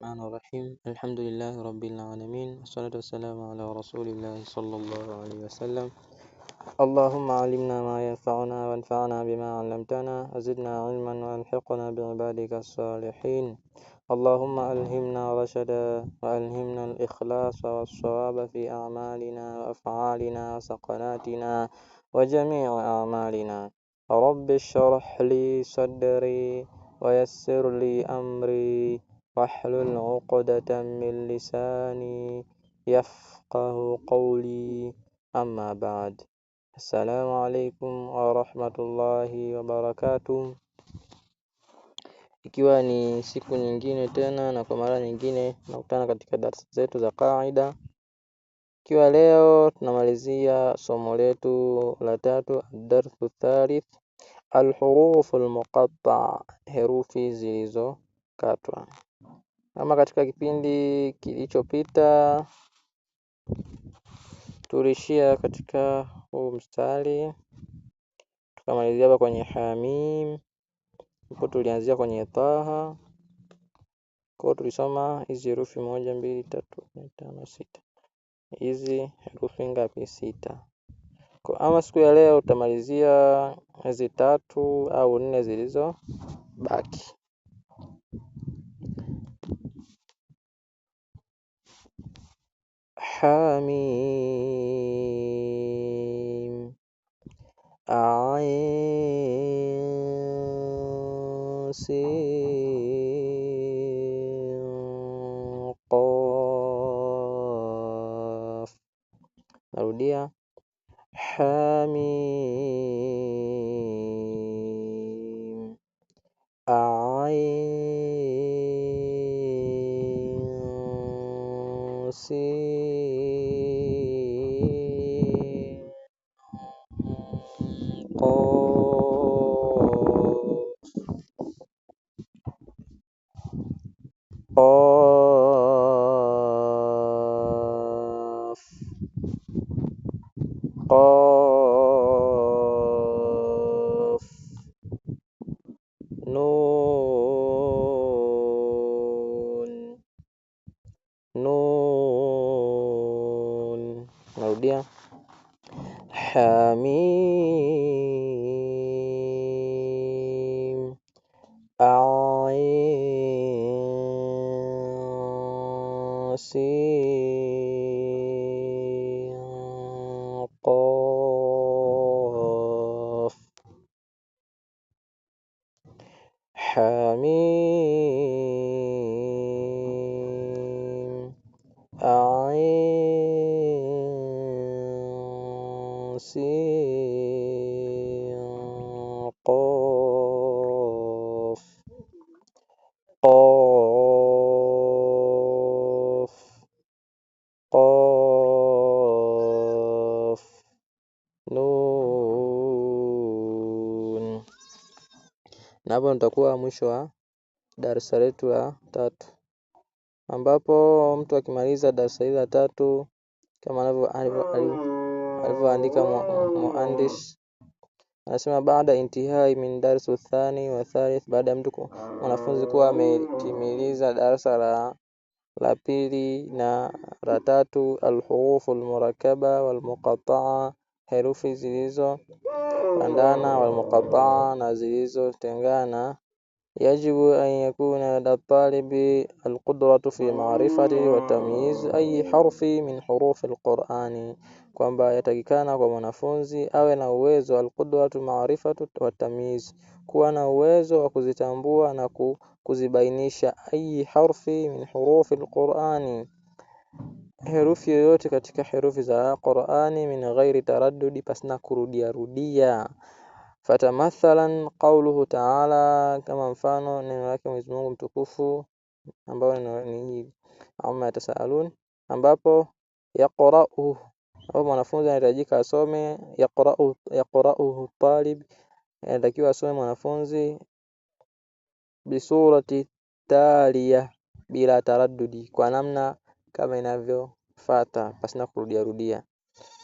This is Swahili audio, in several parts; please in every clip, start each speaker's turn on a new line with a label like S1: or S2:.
S1: الرحمن الرحيم الحمد لله رب العالمين والصلاة والسلام على رسول الله صلى الله عليه وسلم اللهم علمنا ما ينفعنا وانفعنا بما علمتنا وزدنا علما والحقنا بعبادك الصالحين اللهم ألهمنا رشدا وألهمنا الإخلاص والصواب في أعمالنا وأفعالنا وسقناتنا وجميع أعمالنا رب اشرح لي صدري ويسر لي أمري واحلل عقدة من لساني يفقه قولي أما بعد السلام عليكم ورحمة الله وبركاته. Ikiwa ni siku nyingine tena na kwa mara nyingine tunakutana katika darasa zetu za kaida. Ikiwa leo tunamalizia somo letu la tatu, darsu thalith, alhurufu almuqatta, herufi zilizokatwa. Ama katika kipindi kilichopita tulishia katika huu mstari tukamalizia hapa kwenye hamim, huko tulianzia kwenye taha. Kwa tulisoma hizi herufi moja, mbili, tatu, nne, tano, sita. Hizi herufi ngapi? Sita. Kwa ama siku ya leo tutamalizia hizi tatu au nne zilizobaki. Hamim Ain Sin Qaf. Narudia Hamim Ain Sin Qaf Qaf Qaf Nun Nun. Narudia Hamim Ain Sin Qaf Hamim Ain Sin Qaf Qaf Qaf Nun. Na hapo nitakuwa mwisho wa darasa letu la tatu, ambapo mtu akimaliza darasa hili la tatu kama alivyoandika muandishi anasema baada intihai min darsu thani wa thalith, baada ya mtu mwanafunzi kuwa ametimiliza darasa la pili na la tatu, alhurufu almurakaba walmuqataa, herufi zilizopandana, walmuqataa na zilizotengana. Yajibu an yakuna lada talibi alqudratu fi maarifati wa tamyiz ayi harfi min hurufi alqurani, kwamba yatakikana kwa mwanafunzi awe na uwezo alqudratu maarifatu wa tamyiz, kuwa na uwezo wa kuzitambua na kuzibainisha ayi harfi min hurufi alqurani, herufi yoyote katika herufi za Qurani, min ghairi taraddudi, pasina kurudia rudia. Fatamathalan qauluhu taala, kama mfano neno lake Mwenyezi Mungu mtukufu ambayo ni amma yatasaalun, ambapo yaqra'uhu, ambapo mwanafunzi anahitajika asome yaqra'u, yaqra'uhu talib, anatakiwa asome mwanafunzi bisurati taliya bila taraddudi, kwa namna kama inavyofuata pasina kurudia rudia.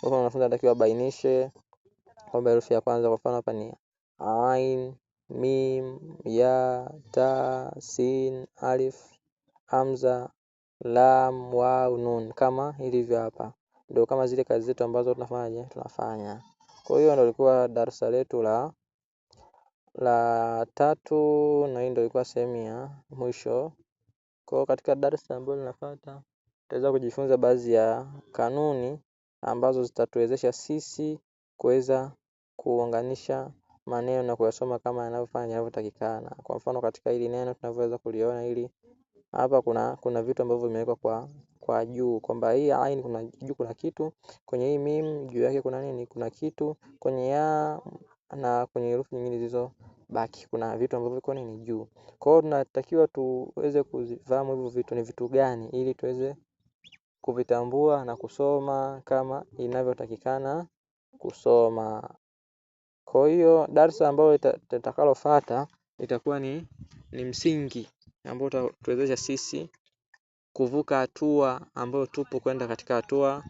S1: Kwa mwanafunzi anatakiwa abainishe kwamba herufi ya kwanza kwa mfano hapa ni ain, mim, ya, ta, sin, alif, hamza, lam, waw, nun kama ilivyo hapa. Ndio kama zile kazi zetu ambazo tunafanya tunafanya. Kwa hiyo ndio ilikuwa darasa letu la tatu na hii ndio ilikuwa sehemu ya mwisho. Kwa katika darasa ambalo linafuata tutaweza kujifunza baadhi ya kanuni ambazo zitatuwezesha sisi kuweza kuunganisha maneno na kuyasoma kama yanavyofanya yanavyotakikana. Kwa mfano katika hili neno tunavyoweza kuliona hili hapa kuna vitu ambavyo vimewekwa kwa juu kwamba hii ain kuna juu kuna kitu, kwenye hii mim juu yake kuna nini? Kuna kitu, kwenye ya na kwenye herufi nyingine zilizobaki kuna vitu ambavyo viko nini juu. Kwa hiyo tunatakiwa tuweze kuzifahamu hivyo vitu ni vitu gani ili tuweze kuvitambua na kusoma kama inavyotakikana kusoma. Kwa hiyo darsa ambayo itakalofuata itakuwa ni msingi ambao utatuwezesha sisi kuvuka hatua ambayo tupo kwenda katika hatua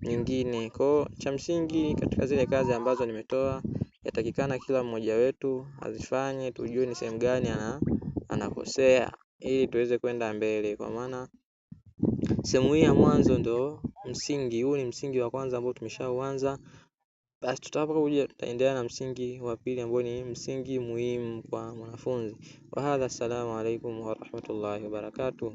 S1: nyingine. Kwa cha msingi katika zile kazi ambazo nimetoa, yatakikana kila mmoja wetu azifanye, tujue ni sehemu gani anakosea ili tuweze kwenda mbele, kwa maana sehemu hii ya mwanzo ndo msingi. Huu ni msingi wa kwanza ambao tumeshauanza. Basi tutakapokuja tutaendelea na msingi wa pili ambao ni msingi muhimu kwa mwanafunzi. Wa hadha, assalamu alaikum warahmatullahi wabarakatuh.